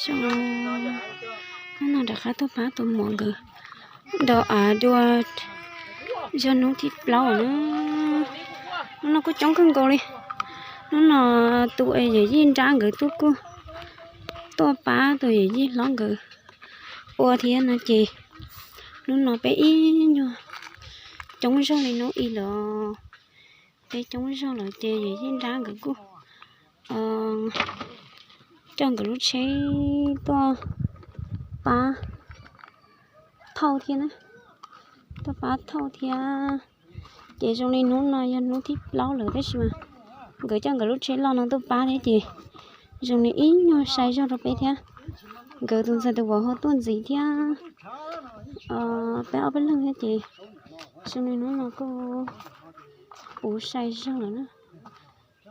Xyoo, hnub no rov qab tuaj pab tus muam nkawd ntaus av dua, yog hnub thib plaub na. Hnub no kuj coob kawg nkaus li. Hnub no tus yawm yij nrab nkawd tuaj kuj tuaj pab tus yawm yij hlob nkawd ua thiab no ces hnub no peb ib nyuag coob zog li hnub ib lawm. Peb coob zog lawm ces yawm yij nrab nkawd kuj coj nkawd lub tsheb tuaj pab thauj thiab na, tuaj pab thauj thiab. Ces zoo li hnub no yog hnub thib plaub lawm tab sis mas nkawd coj nkawd lub tsheb loj no tuaj pab thiab ces zoo li ib nyuag sai zog rau peb thiab. Nkawd tus ntxhais tus vauv ho tuaj ntxiv thiab, peb ob peb leeg thiab ces zoo li hnub no kuj puv sai zog lawm na.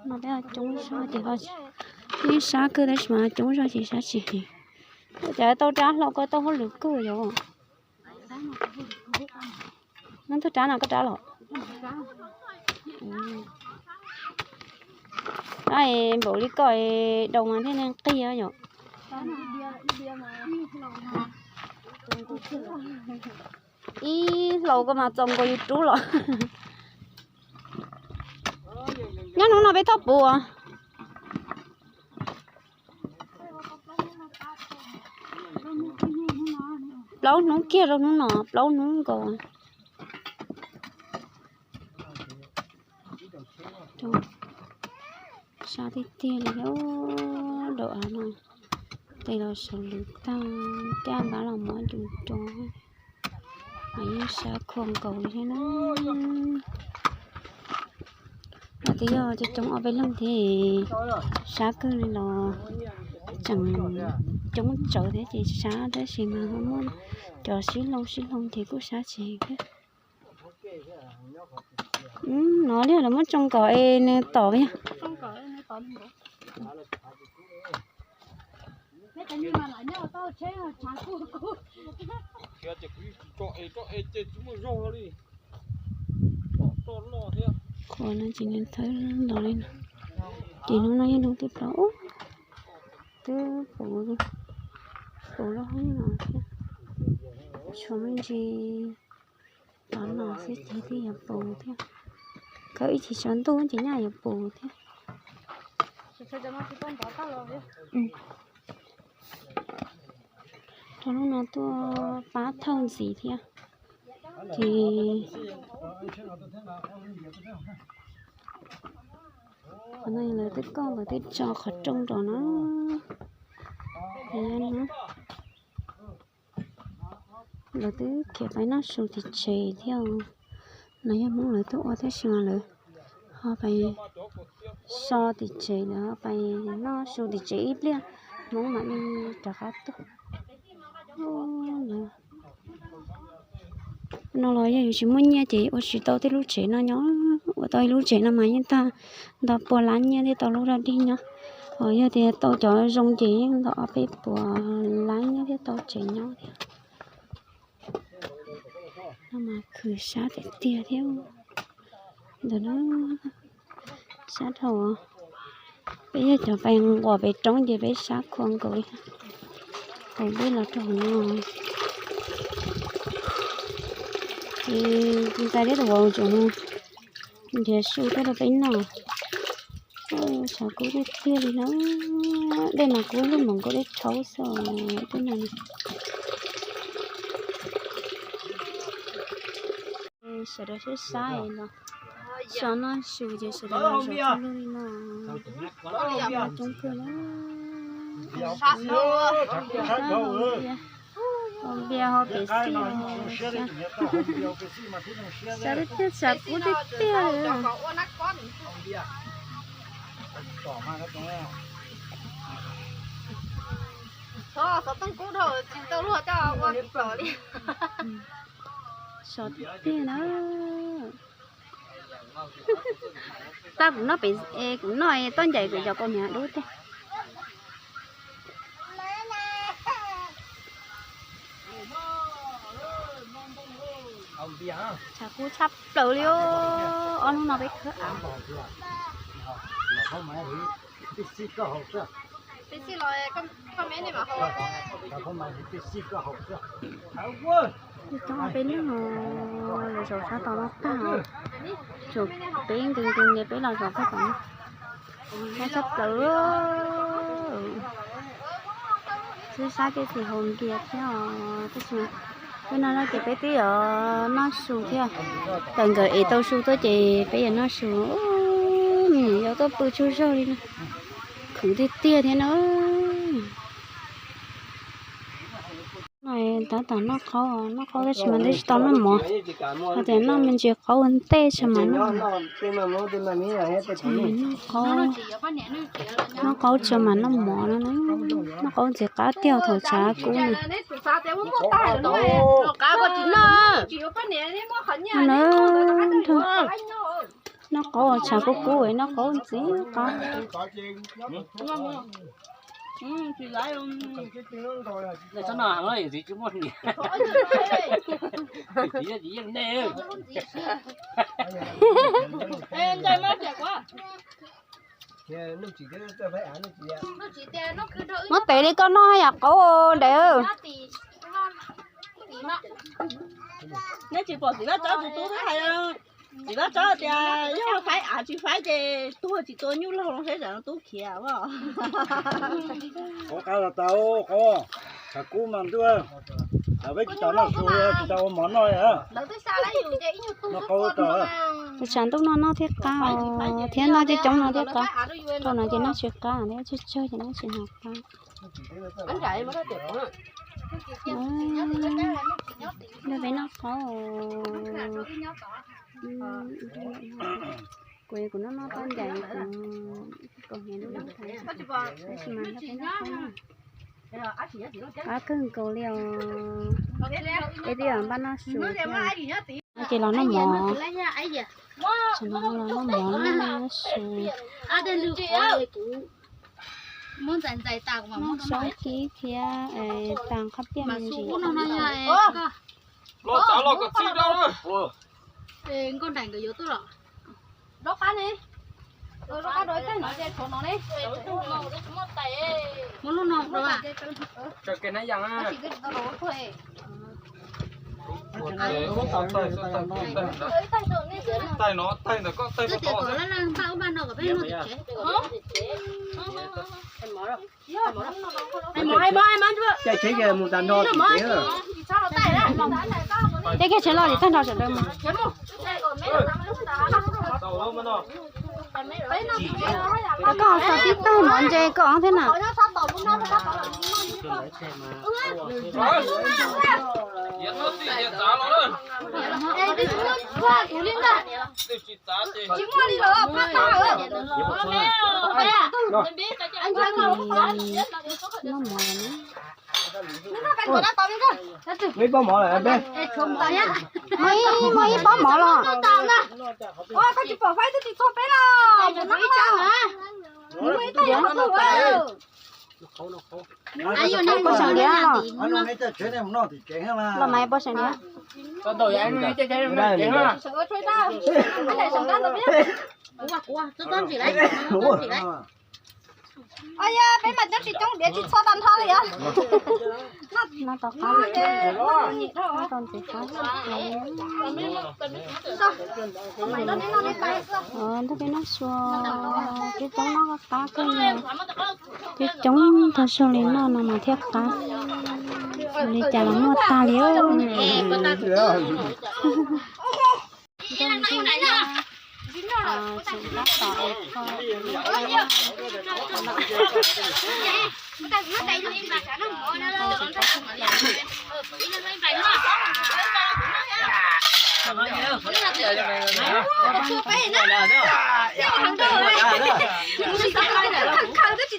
No peb coob zog ces yeej sab kawg tab sis mas coob zog ces sab tsis heev. Cas tau rab hlau ko tau hauj lwm kawg yom. Neb tug rab no koj rab los? Npaum li koj daus mas thiaj li qig yom. Ib hlau ko mas txaus nkaus yus rub los. Nyob hnub no peb thauj puv. Plaub hnub kiag rau hnub no, plaub hnub nkaus. Sab tiag tiag li, daus av no tes los sawv lwv tag, caj npab los muab ncus rau, mas yeej sab khua nkaus li thiab na. Los twb yog coob coob ob peb leeg thiab, sab kawg li los tseem coob tsawv thiab ces sab tab sis mas muab cov sib hloov sib hloov ces kuj sab tsis heev thiab. No li lawv muab tsoo kom es nws tom yog. Qhov no ces nws thawb los li no. Ces hnub no yog hnub thib plaub, twb puv, puv loj hoob no thiab. Tshuav me ntsis tod no xwb ces twb yuav puv thiab. Khawb ib chim tsaus ntuj ces nyaj yuav puv thiab. Rau hnub no tuaj pab thauj ntxiv thiab. Ces qhov no lawv twb koj lawv twb tso qhov rooj rau na. Lawv twb khiav pais noj su tim tsev thiab. No yog Hmoob lawv tuaj ua tab sis mas lawv ho pais so tim tsev, lawv ho pais noj su tim tsev ib pliag, Hmoob mam li rov qab tuaj. No los yog yus tsis muaj nyiaj ces ua tsis tau tej lub tsev no nyob, ua tau ib lub tsev no mas yeej tag nto pua lab nyiaj thiaj tau lub dog dig nyob. Ho yog tias tau cov zoo ces yeej nto ob peb puas lab nyiaj thiaj tau tsev nyob thiab. No mas khwv sab tiag tiag thiab. Ntawm no sab dhau, peb yog cov pais nquas pem roob ces peb sab khua nkaus li. Hauv dej los rau hauv no. Ces tus ntxhais thiab tus vauv tseem mus nrhiav su tuaj rau peb noj. Tshav kub tiag tiag li na. Dej mas kub lug npaum nkaus dej rhaub xwb dej no. Sawv daws sab sab los so noj su ces sawv daws los zov txuj lug li no. Coob kawg na. Haus npias haus pepsi, sab tiag tiag, tshav kub tiag tiag li. Xov tooj kub dhau tsis tau luag coj ua plaws li. Sov tiag tiag na. Tab kuv noj pem, kuv noj toj ncaim kuv cov kaus hniav dub tiag. Tshav kub tshaj plaws li os. Ob hnub no peb khawb av. Coob peb leeg os, lawv zaum sab tod no tag os. Zaum peb nkees nkees ces peb los zaum sab tod no. Sab sab plaws. Sab sab tej txiv haus npias thiab os, tab sis peb no ces peb twb yuav noj su thiab. Thaum nkawd ev tau su tuaj ces peb yuav noj su. Me nyuam yaus tuaj pw tsaug zog li no. Khwv tiag tiag thiab na. Tab tom noj qaub, noj qaub tab sis mas twb tsis tau noj mov. Hais tias noj me ntsis qaub ua ntej tso mas noj. Noj qaub, noj qaub tso mas noj mov no. Noj qaub ntxim qab tiag thaum tshav kub na. Noj qaub tshav kub kub, noj qaub ntxim qab. Muab tes li koj noj yam qaub ntev. Neb tsis pom txiv Vaj Tsob tus tub twb hais, txiv Vaj Tsob tias yog faib av tsis faib ces tuag tsis tua nyuj laug los seb tsam no tub khiav. Qaub qab los tau, qaub, tshav kub mas ntuj, lawv peb tsis tau noj su, tsis tau ua mov noj. Tshav ntuj no noj thiaj qab os, thiab noj coob coob no thiaj qab. Rau no ces noj tsis qab, thiab tsawg tsawg ces noj tsis hnov qab. Nrog peb noj qaub. Kuv, kuv noj noj tau ncaim kuv kaum hniav lub ntawd, tab sis mas nrog peb noj qaub na. Qab kawg nkaus li os. Peb twb yog npaj noj su thiab. No ces los noj mov. Los noj mov noj su. Noj su kib thiab tas qhab tiaj me ntsis. Taig no, taig ntawm koj taig pov tod xwb. Ces kiag tsev los ces tag nrho sawv daws mus. Koj txog tib tag mov ntse koj thiab na. Noj mov lawm. Muaj ib pob mov lawm peb. Muaj ib, muaj ib pob mov los. Pob seem diav los. Los mas pob seem diav. Peb mas coob tsis coob diav tsis txhob tag nrho li os. Noj tau qab, noj tau ntxiv qab. Nrog peb noj su, coob coob noj qab kawg li. Coob coob tag zog li noj no mas thiaj qab. Li cas los muaj tag li.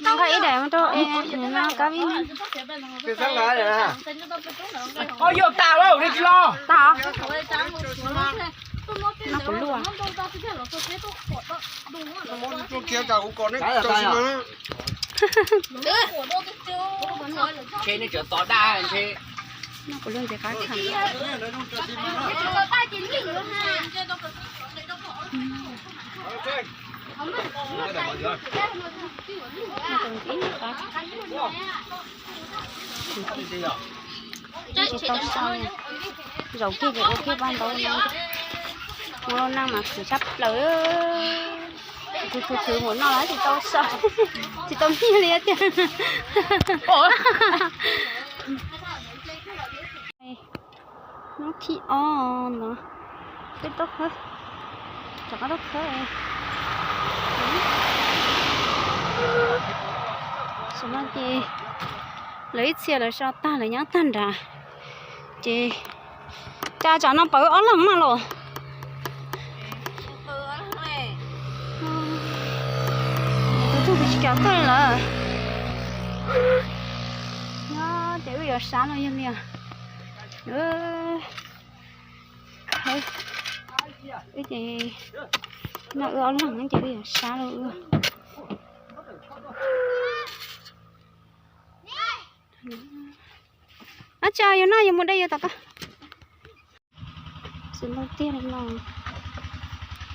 Nqa ib daim mus rau es noj kab vib. Yog tas lawm, tsis los. Tas. Noj kuv luaj. Noj kuv luaj ntxiv qab kha. Tsis tau so, zaum kiag ces ua kiag paj ntaub no. Ua neej mas khwv tshaj plaws. Tus tus khwv mus no tsis tau so, tsis tau nyiaj li tiag. Hnub thib ob no, peb tau khawb, rov qab tau khawb. Tam no ces lawv ib txhia lawv so tag lawv nyob tag nrad. Ces cas tsam no pawv ob leeg na los? Tus tug tsis kam tuaj lawm. Nyob ces wb yuav sab no yog li. Wb ces no wb ob leeg ces wb yuav sab los wb. Ab, tsis yog no, yuav mus de yus tom koj. Tsis ntau tiag li no,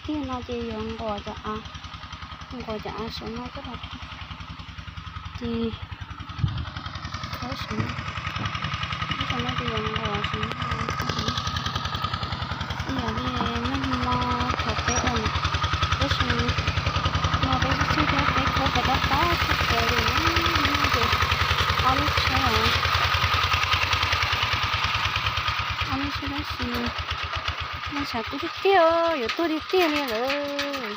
tiag no ces yuav nquas cov av, nquas cov av saum no coj los, ces khawb saum no, ib tam no ces yuav nquas saum no. Ib yam li nag hmo thaum peb ua, tab sis no peb tsis txog thiab, peb khawb pem dab qab tshaj plaws li, ces ob lub tsheb, ob lub tsheb tab sis no tshav kub tiag tiag, yuav tuag tiag tiag li lawm.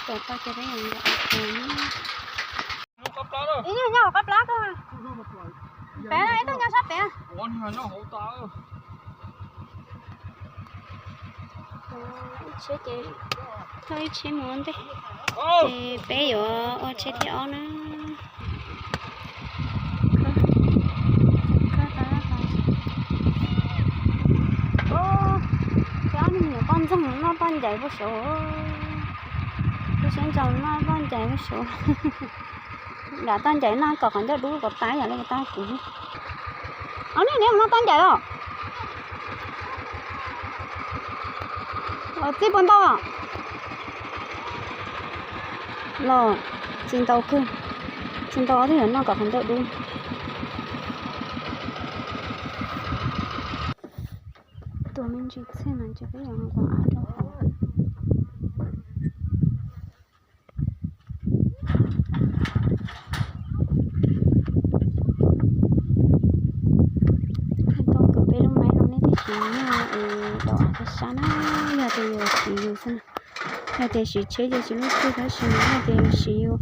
Tuaj tau ces peb yuav nqa. Ib nyuag nyob hauv qab plab koj, pem ib tug nyob sab pem. Ib tsheb ces thauj ib tsheb mus ua ntej, ces peb yuav ua tsheb thib ob na. Ob niag nyuam poj ntxoog noj toj ncaim puag saud, lub siab ntso noj toj ncaim puag saud. Nram toj ncaim no kom qhov ncauj dub kom tas yam li tas kuv. Ob niag neb mus noj toj ncaim los? Txij puas ntau los? Txij ntau kawg, txij ntau ob tug yuav noj kom qhov ncauj dub. Tuaj me ntsis txhiaj no ces peb yuav nqa av rau hauv. Tau kawm peb lub maib no nej tib si nyob es daus av rau sab na, yog tias yuav siv yus xwb na. Yog tias siv tsheb ces siv lub twg tab sis yog tias yuav siv yus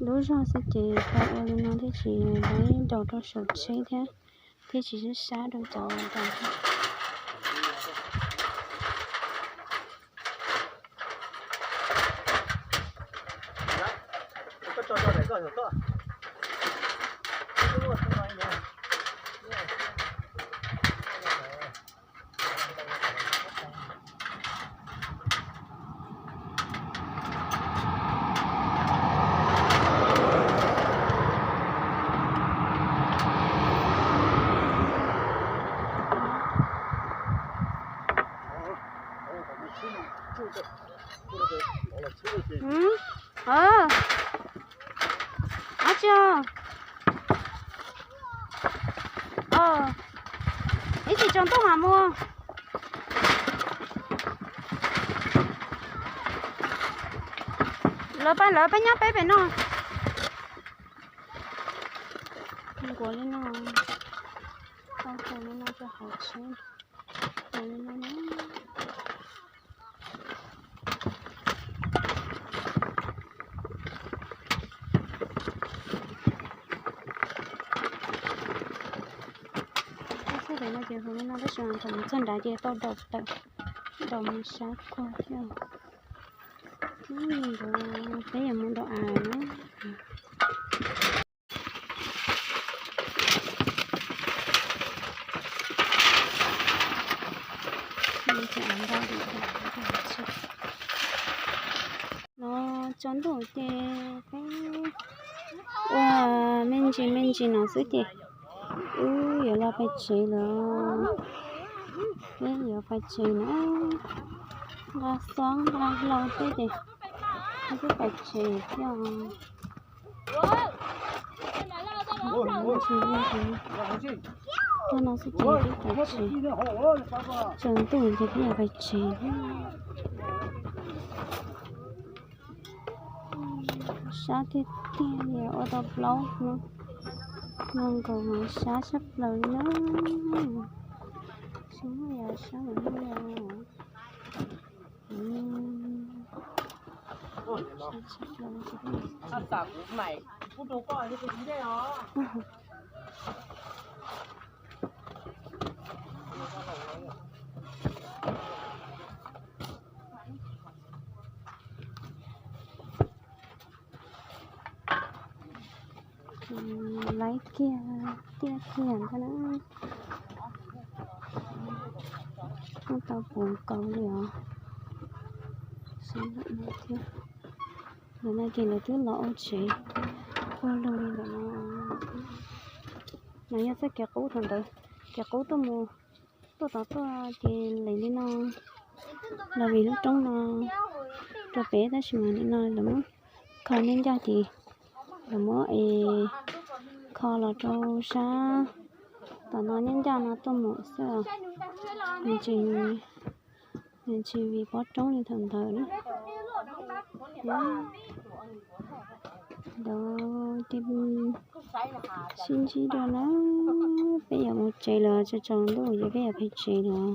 lub zog xwb ces tau ua li no thiaj tsis tau daus rau saum tsheb thiab, thiaj tsis sib sab rau cov daus. Ab tsi, ib tsis tsaus ntuj mam mus. Lawv pab lawv peb nyob peb pem no. Nkuas li no, tau tus li no rau hauv tsheb, tus li no na. Txog pem no ces hu li no tab sis thaum mus txog nrad ces tau daus tawm, daus mus sab kog thiab. Peb yuav mus daus av na. Los tsaus ntuj ces peb ua me ntsis me ntsis no xwb ces wb yuav los pais tsev lawm. Peb yuav pais tsev na. Nqa xob nqa hlau xwb ces twb pais tsev thiab. Tag no xwb ces twb pais tsev. Tsaus ntuj ces twb yuav pais tsev. Sab tiag tiag li, ua tau plaub hnub no nkaus mas sab tshaj plaws li na. Sab yog sab mas Laib kiag tiaj kiag ntag na. Muab tau puv nkaus li os. Sab ntawm no thiab. Ntawm no ces lawv twb los ua tsev ua luag li ntawm no. Mas yog txoj kev qub thaum ntawd, kev qub tuaj mus, tuaj tod tuaj ces lawv li no, los vim lub roob no rau pem tab sis mas nim no lawv muab kho nyob ncaj ces lawv muab es kho los rau sab tom no nyob ncaj no tuaj mus xwb. Nws tsis, nws tsis vim pob roob li thaum ntawd na. Ntawd ces sib ntsib dua na, peb yuav mus tsev lawm, tsaus tsaus ntuj ces peb yuav pem tsev lawm.